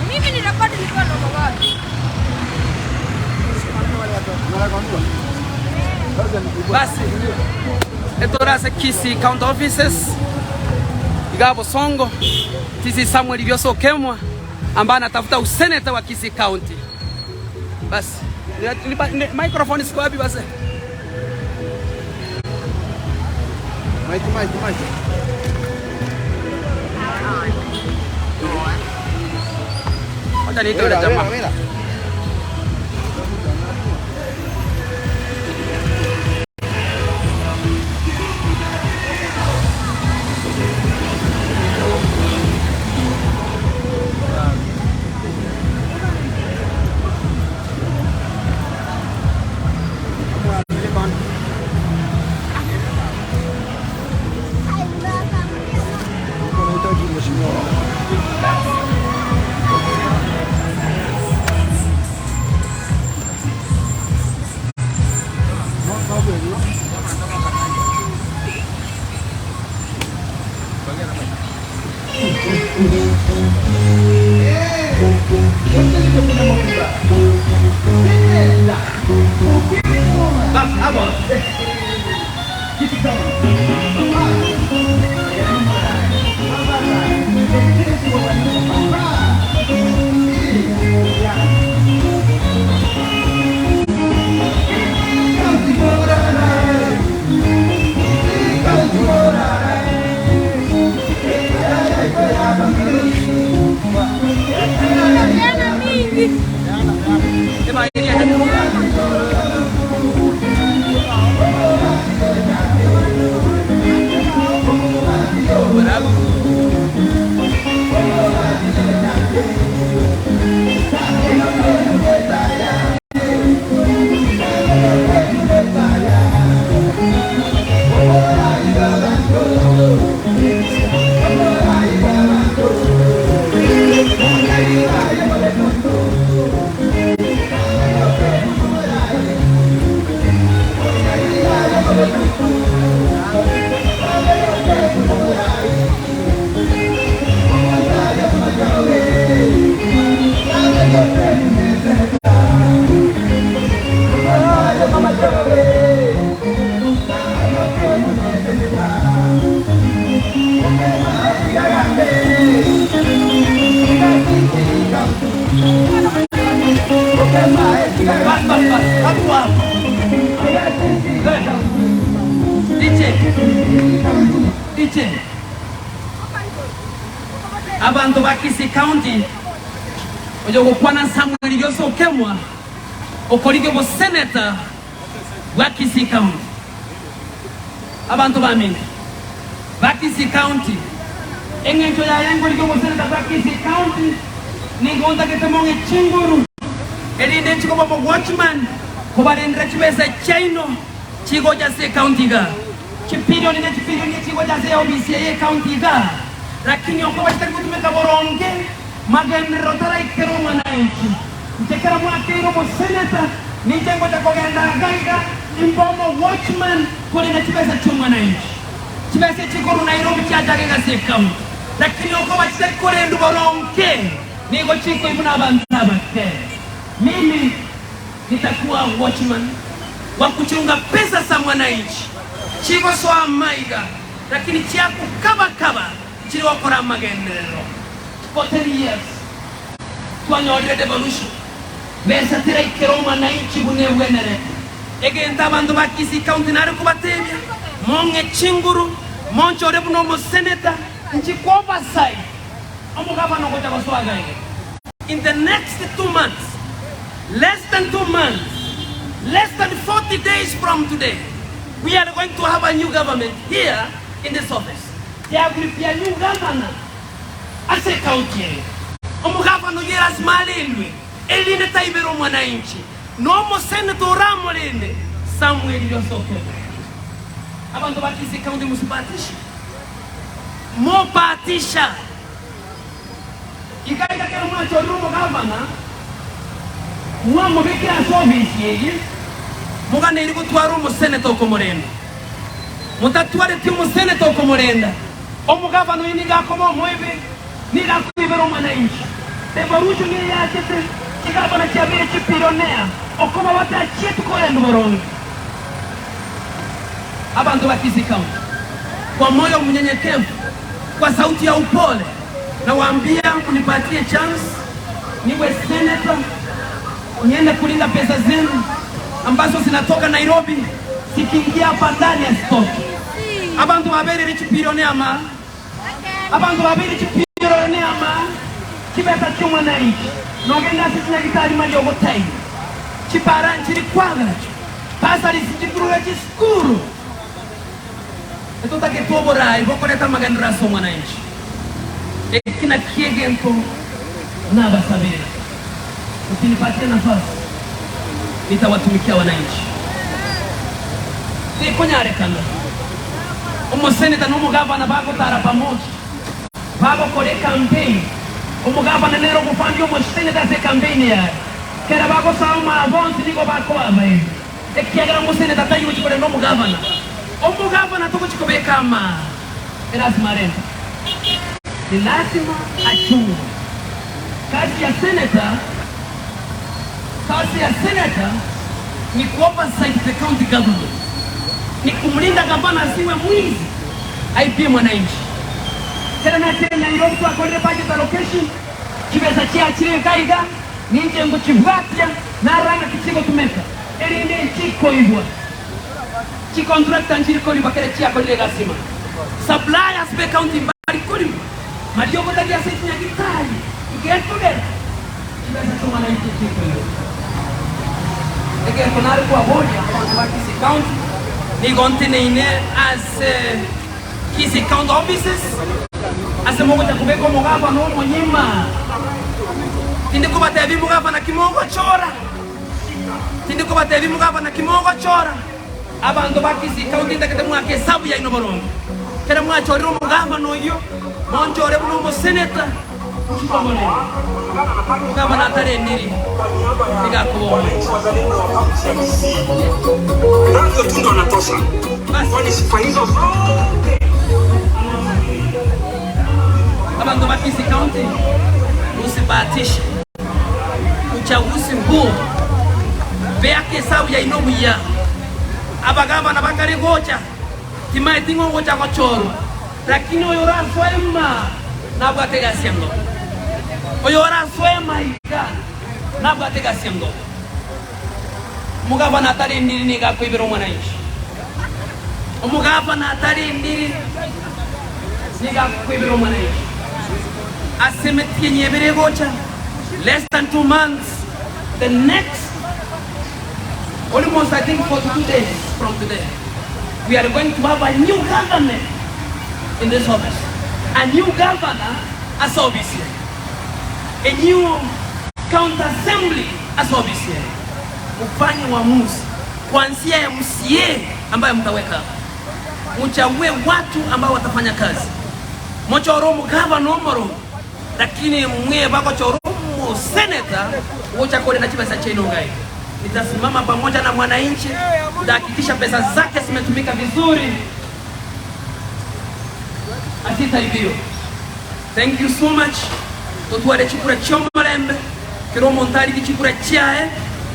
Mimi ni rekodi nikiwa na baba. Basi etore ase Kisii County Offices iga Bosongo TC Samuel Riosa Okemwa ambaye anatafuta useneta wa Kisii County. Basi ni, ni, microphone siko wapi basi? Mike, Mike, Mike. Wacha niite yule jamaa. Tena mingi. Bas, bas, bas. Hapo hapo. DJ. DJ. Abanto ba Kisii County oyo gokwana Samuel Riosa Okemwa okorige boseneta bwa Kisii County. Abanto bamino ba Kisii County eng'encho yaye ngorige oboseneta bwa Kisii County nigo ntagete mong'e chinguru erinde nchikoba omo watchman kobarendera chibesa chiaino chigocha ase ecounty igaa chipilioni ne chipilioni echigocha ase eofisi eye ecounty igaa lakini okoba chitari gotumeka boronge magenderero taraikera omwananchi inche kera mwakeire omoseneta ninche ngocha kogenda iga iga imbe omo watchman korenda chibesa chiomwananchi chibesa echikorwa Nairobi chiachake ase ecounty lakini okoba chitari korendwa boronge nigo chikoibwa na abanto abake. Mimi nitakuwa watchman wa kuchunga pesa za mwananchi chigosoa amaiga lakini chiakokaba-kaba chiri gokora amagenderero. For 10 years twanyorire devolution besa teraikera omwananchi buna ebwenerete. Egento abanto ba Kisii County nare kobatebia, mong'e chinguru, monchore buna omoseneta, inchi kwobasaidi omogabana ogocha gosoa iga iga in the next 2 months, less than 2 months, less than 40 days from today, we are going to have a new government here in this office. There will be a new governor. Ase ekaunti eye. Omogavana oyio lasima arendwe, erinde taibera omwananchi, na omoseneta oramorende, Samuel Jose Okemba. Abanto ba Kisii County mosibatishe, mobatisha. Iga iga kero mwachorire omogavana, mwamobekire ase ofisi eye, moganeiri gotwara omoseneta okomorenda. Motatwareti omoseneta okomorenda, omogavana oyo nigo akoba omoibi, nigo akoibera omwananchi. Revolution eye yachete, chigavana chiabeire chipilionea, okoba batachieti korendwa boronge. Abanto ba Kisii County, kwa moyo mnyenyekevu, kwa sauti ya upole, nawaambia munipatie chance niwe senator, niende kulinda pesa zenu ambazo zinatoka Nairobi zikiingia hapa ndani hazitoki. Abanto babeirire chipilionea ma Abanto babeire chipilionea ma chibesa chi'omwananchi, nogende ase chinyagitari mariogo taiyo, chipara nchiri kwagachwa, bursaries nchikurure chisukuru. Etotagete oborai bokoreta amagenderero ase omwananchi. Eki nakio egento nabasabire, mukinipatia nafasi nitawatumikia wananchi. Tikonyarekana omoseneta na omogavana bagotara pamoja bagokora ekampeini, omogavana nere ogofandia omoseneta ase ekampeini yaye. Kera bagosaoma bonsi nigo bakoa abairi. Ekiagera omoseneta tari gochia korenda omogavana, omogavana togochia kobeka amaa, erasima arente. Ni lasima achungwe. Kazi ya senator, kazi ya senator ni ku oversight the county government, ni kumlinda gavana asiwe mwizi aibie mwananchi. Kera nachire Nairobi twakorire budget allocation, chibesa chiachire iga iga, Ninche ngochibwatia, narora ng'aki chigotumeka, erinde nchikoigwa. Chicontractor nchiri korigwa kere chiakorire egasi mono. Suppliers be county mbari korigwa, mariogo tari ase chinyagitari, ngetugera chibesa chi'omwananchi chikoigwa. Egento nare kobaboria abanto ba Kisii County, nigo nteneine ase Kisii County offices, ase mogocha kobeka omogabana omonyima. Tindi kobatebia mogabana ki mogochora, tindi kobatebia mogabana ki mogochora. Abanto ba Kisii County ntagete mwake esabu yaino boronge. Kere mwachorire omogabana oyio, monchore buna omoseneta, nchikomorenda. Omogabana atarendiri nigo akoba omoiti. Basi. Abanto ba Kisii County, mosibahatishe uchaguzi huu, beake esabu yaino buya. Abagabana bakare gocha, timaeti ng'a ogocha gochorwa, lakini oyo orasoe maa nabwate egasi engobe. Oyo orasoe maiga nabwate egasi engobe. Omogabana atarendiri nigo akoibera omwananchi. Omogabana atarendiri nigo akoibera omwananchi. Ase emetienyi ebere egocha, less than 2 months, the next almost I think 42 days from today, we are going to have a new government in this office. A new governor ase ofisi eye. A new county assembly ase ofisi eye. Mufanye uamuzi kuanzia MCA ambaye mtaweka hapa. Muchague watu ambao watafanya kazi. Mochore omogavana omoro, lakini mwe bagochora omoseneta gocha korenda chibesa chiaino iga iga. Nitasimama pamoja na mwananchi, nitahakikisha pesa zake zimetumika vizuri, asitaibiwa. Thank you so much. Totware chikura chi'omorembe, kera omonto arigie chikura chiaye,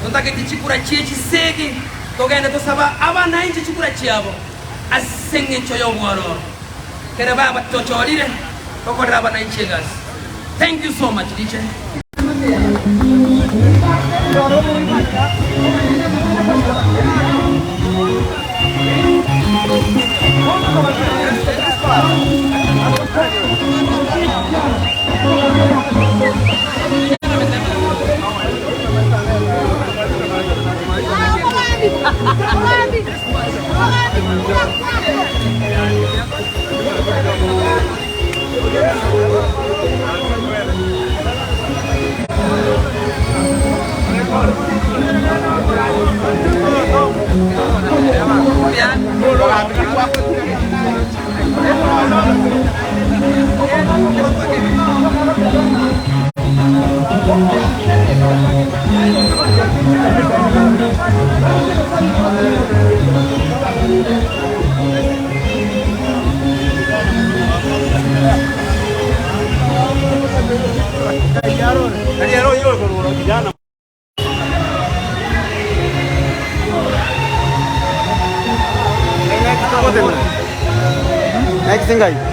totageti chikura chie chisegi, togende tosaba abananchi chikura chiabo ase engencho y'obwororo. Kere babatochorire tokorere abananchi egasi. Thank you so much DJ. Next ngai.